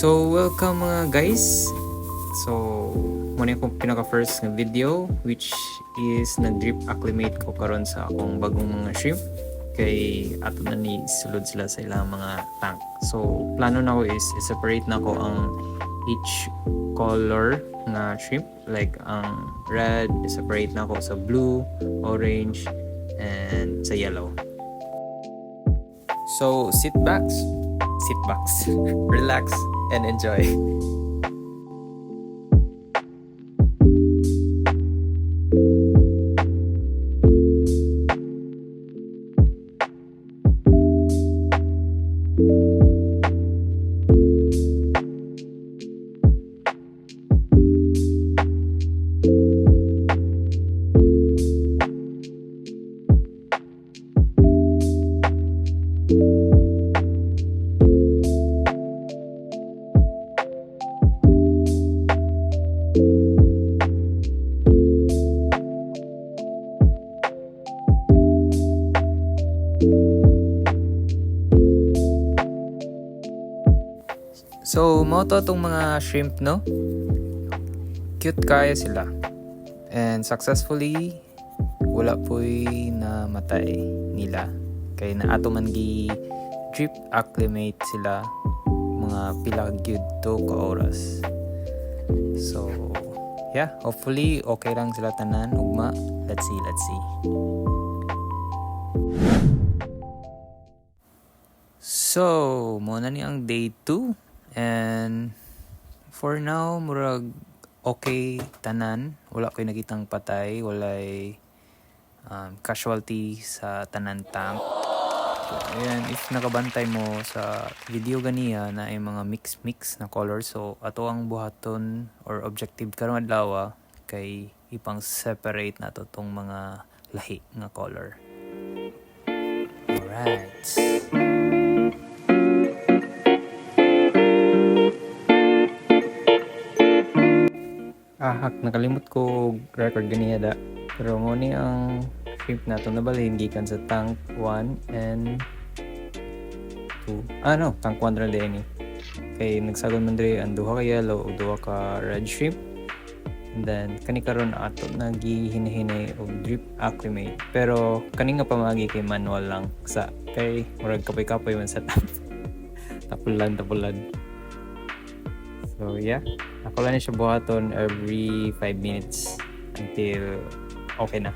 So, welcome, mga guys. So, mao ni akong pinaka first nga video, which is nag-drip acclimate ko karon sa akong bagong mga shrimp kay ato na ni sulod sila sa ilang mga tank. So, plano nako is i-separate nako ang each color nga shrimp, like ang red, i-separate nako sa blue, orange, and sa yellow. So, sit backs, relax, and enjoy. So, mao to atong mga shrimp, no? Cute kaayo sila. And successfully, wala po'y namatay nila. Kay na ato man gi drip acclimate sila mga pila gyud to ka oras. So, yeah, hopefully okay lang sila tanan ugma. Let's see, let's see. So, mao na ni ang day 2 and for now murag okay tanan. Wala ko'y nakitang patay, walay casualty sa tanan tank. So, ayan, if nakabantay mo sa video ganiya na ay mga mix-mix na color. So, ato ang buhaton or objective karong adlaw kay ipang separate nato tong mga lahi nga color. Alright. Ah, hak, nakalimot ko record ganiya da. Pero mao ni ang shrimp nato nabalhin gikan sa tank 1 and 2. Ah no, tank 1 ra diay ni. Kay nagsagol man diri ang duha ka yellow ug duha ka red shrimp. And then kani karon ato nagihinahinay og drip acclimate. Pero kani nga pamaagi kay manual lang sa kay murag kapoy-kapoy man sa tap. Tapulan tapulan. So yeah, ako lang ni siya buhaton every 5 minutes until okay na.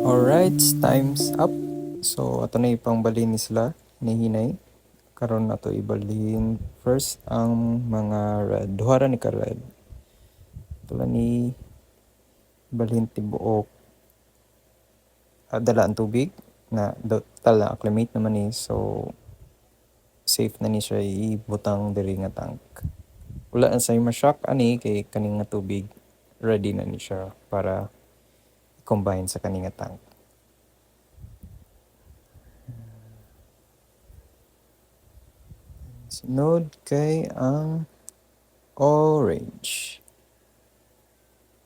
Alright, time's up. So, ato na ipangbalhin ni sila, hinay. Karon ato ibalhin first ang mga red. Duha ra ni ka red. Ato lang ni balhin tibuok dala ang tubig na total na acclimate naman ni, so safe na ni siya ibutang diri nga tank. Wala na say ma-shock ani kay kani nga tubig ready na ni siya para i-combine sa kani nga tank. Sunod kay ang orange.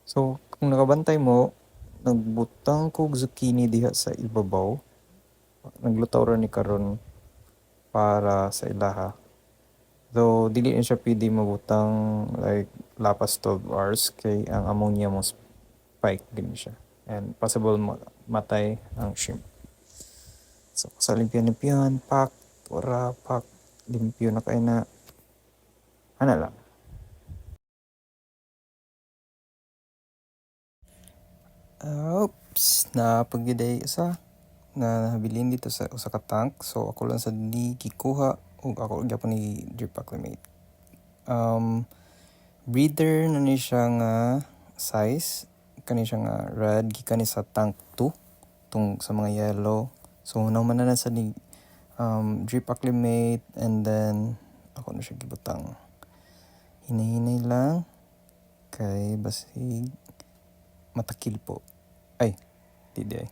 So, kung nakabantay mo, Nagbutang kog zucchini diha sa ibabaw. Naglutaw ra ni karon para sa ilaha. Though dili na siya pwede mabutang like lapas 12 hours kay ang ammonia mo spike gani siya and possible matay ang shrimp. So sa limpyo-limpyohan, pak, ora, pak, limpyo na kay na. Ana lang. Oops, napagiday isa na nabilin dito sa usa ka tank. So ako lang sa ni gikuha ug ako gyapon ni drip acclimate. Breeder na ni siya nga size, kani siya nga red gikan ni sa tank 2 tung sa mga yellow. So naman na sa ni drip acclimate and then ako na siya gibutang. Hinay-hinay lang kay basig matakil po. Ay, di di ay.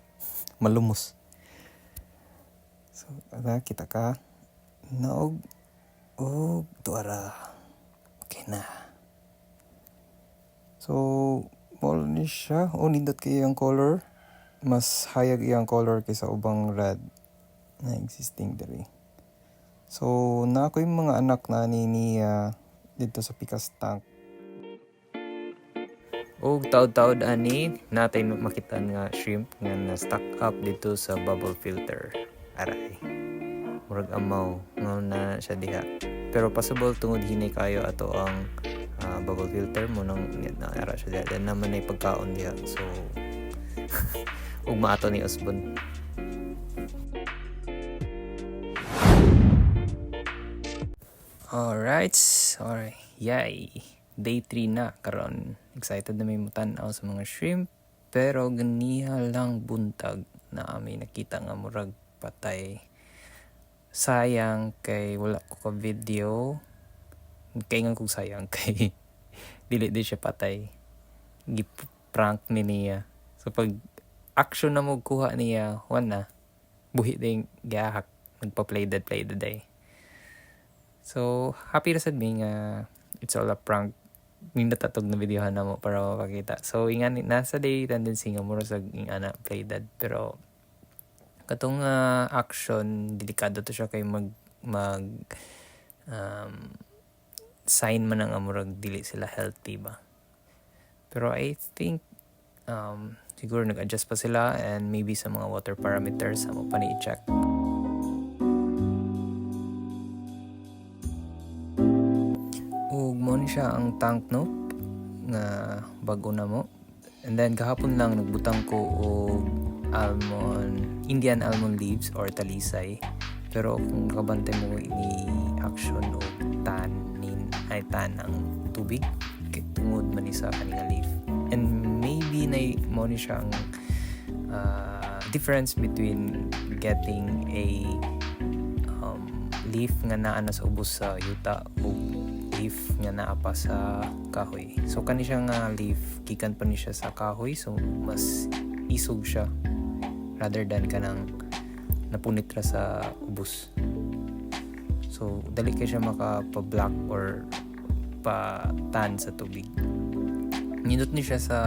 Malumos. So, ada kita ka. Naog og tuara. Okay na. So, mao ni siya. Oh, nindot kay ang color. Mas hayag iyang color kaysa ubang red na existing diri. So, na ako yung mga anak na ni niya dito sa Pikas tank. Og taod-taod ani natay makita nga shrimp nga na stack up dito sa bubble filter. Aray. Murag amaw nga na siya diha. Pero possible tungod hinay kayo ato ang bubble filter mo nang na ara siya diha. Then naman ay pagkaon diha. So ugma ato ni Osbon. Alright, alright. Yay. Day 3 na karon. Excited na may mutan-aw sa mga shrimp pero ganiha lang buntag na may nakita nga murag patay. Sayang kay wala ko ka video. Kay nga kog sayang kay dili di siya patay. Gi-prank ni niya. So pag action na mo kuha niya, wan na. Buhi din gahak. Nagpa-play dead, play dead ay. So, happy ra sad mi nga it's all a prank. Nindot atog na videohan na mo para mapakita. So, ingani nasa day tendency nga mura sa ingana play dead, pero katong action, delikado to siya kay mag mag sign man ang murag dili sila healthy ba. Pero I think siguro nag-adjust pa sila and maybe sa mga water parameters amo pa ni i-check. Ug mo ni siya ang tank, no, nga bago na mo. And then gahapon lang nagbutang ko og almond, Indian almond leaves or talisay. Pero kung kabantay mo ni action og tanin ay tan ang tubig kay tungod man ni sa kaninga leaf. And maybe na mo ni siya ang difference between getting a leaf nga naa na sa ubos sa yuta ug leaf nga naa pa sa kahoy. So kani siya nga leaf, gikan pa ni siya sa kahoy, so mas isog siya rather than kanang napunit ra sa ubos. So dali kay siya makapa-black or pa-tan sa tubig. Nindot ni siya sa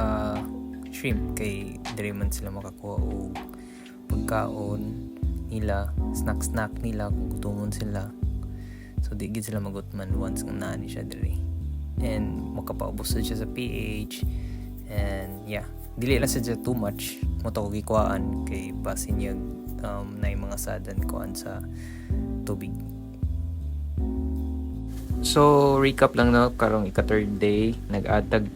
shrimp kay diri man sila makakuha og pagkaon nila, snack snack nila kung gutomon sila. So di gid sila magutman once nga naa ni siya diri. And makapaubos sad siya sa pH and yeah, dili lang sad siya too much. Mo to ko gikuhaan kay basin niya na mga sudden kuan sa tubig. So, recap lang, no, karong ika third day, nag-add tag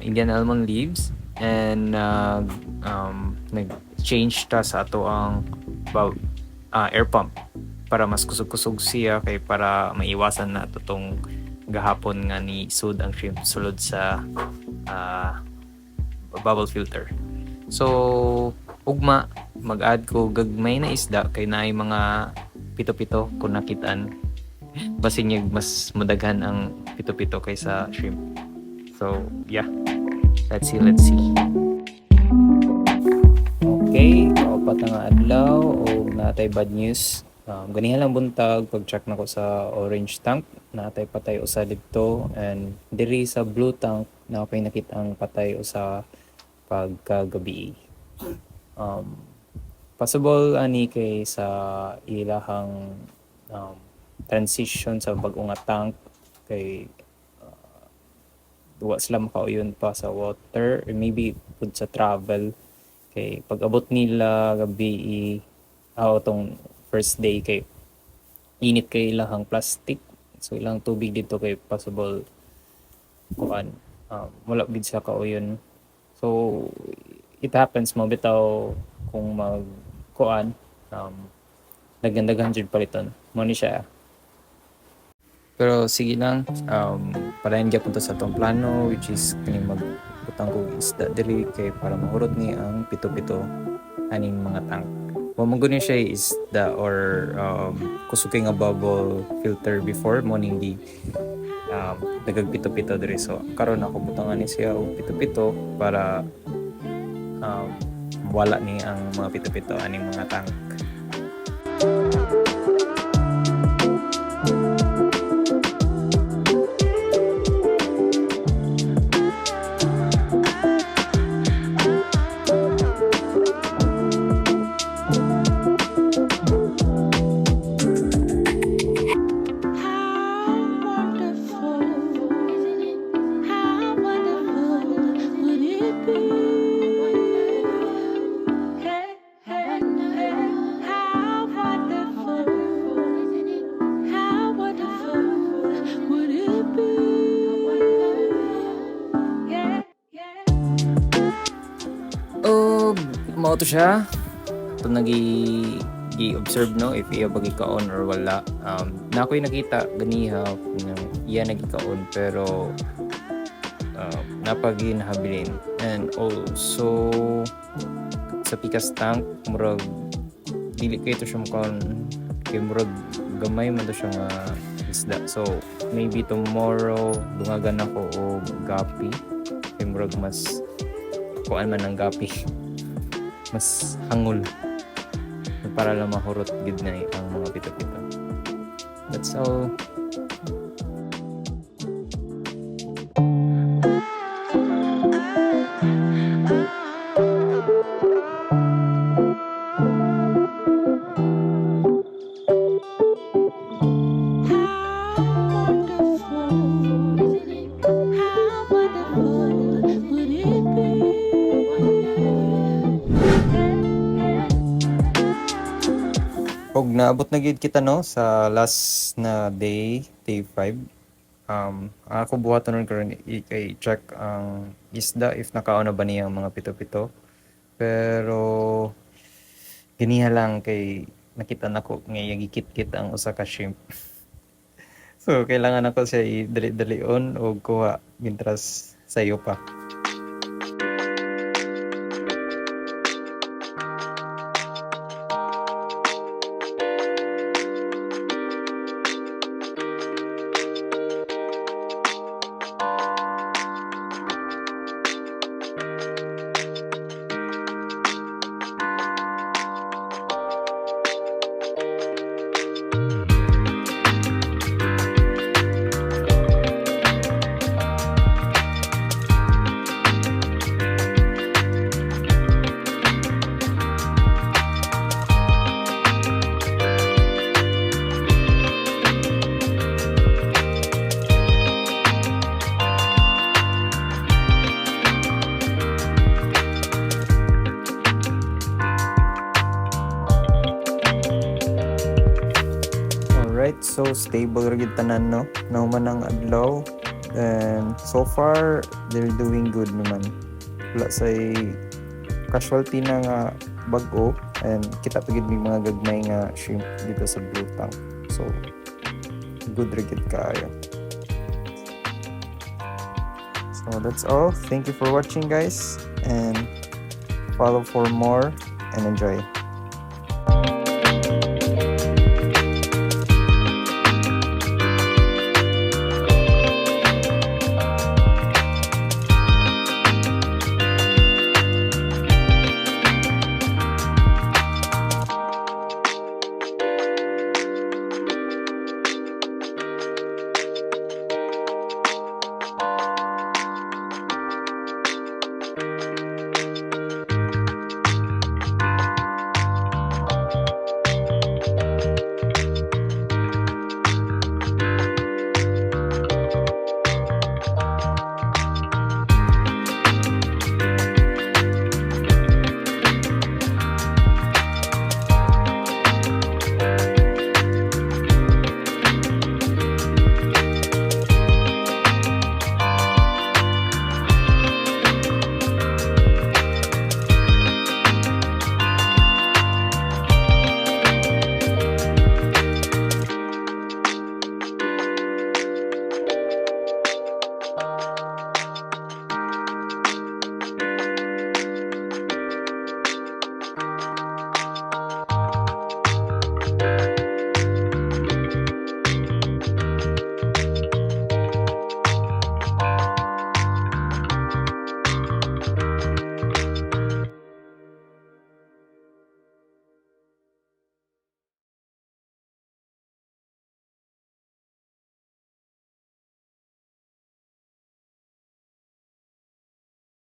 Indian almond leaves and nag-change ta sa ato ang air pump para mas kusog-kusog siya kay para maiwasan na to tong gahapon nga ni sud ang shrimp sulod sa bubble filter. So, ugma mag-add ko gagmay na isda kay naay mga pito-pito kung nakitaan. Basin niya mas mudaghan ang pito-pito kaysa shrimp. So, yeah. Let's see, let's see. Okay, kaupat na nga adlaw o natay bad news. Ganiha lang buntag pag-check nako sa orange tank, natay patay usa didto and diri sa blue tank na ako'y nakita ang patay usa pagkagabi. Possible ani kay sa ilahang transition sa bag-o nga tank kay wa sila makauyon pa sa water or maybe pud sa travel kay pag-abot nila gabi tong first day kay init kay ilahang plastic, so ilang tubig dito kay possible kuan, wala gid sila kauyon. So it happens mo bitaw kung mag kuan, daghan-daghan jud paliton mo ni siya. Pero sige lang, padayon gyapon to sa atong plano, which is kining magbutang kog isda diri kay para mahurot ni ang pito-pito aning mga tank. Wa man gud ni siya isda or kusog kay nga bubble filter before mo ning gi nagag pito-pito diri. So karon ako butangan ni siya og pito-pito para wala ni ang mga pito-pito aning mga tank. How wonderful, isn't it? How wonderful would it be? Hey, hey, hey, how wonderful, isn't it? How wonderful would it be? Yeah. Og mao to siya. Ito nagi gi-observe, no, if iya ba gikaon or wala. Na ako'y nakita ganiha nga iya nagikaon pero napagi nahabilin. And also sa pikas tank, murag dili kay to siya mukaon kay murag gamay man to siya nga isda. So maybe tomorrow dungagan ako og gapi kay murag mas kuan man ang gapi, mas hangol para lang mahurot gid na ang mga pito-pito. That's all. How wonderful, isn't it? How wonderful would it be? Hey, hey. Og naabot na gid kita, no, sa last na day, day 5. Ang ako buhaton nun karon kay check ang isda if nakaon na ba niya ang mga pito-pito. Pero ganiha lang kay nakita nako nga iya gikit-kit ang usa ka shrimp. So kailangan nako siya i-dali-dalion og kuha mintras sayo pa. Alright, so stable ra gyud tanan, no. Nahuman ang adlaw and so far they're doing good naman. Wala say casualty na nga bag-o and kita pa gyud may mga gagmay nga shrimp dito sa blue tank. So good ra gyud kaayo. So that's all. Thank you for watching, guys, and follow for more and enjoy.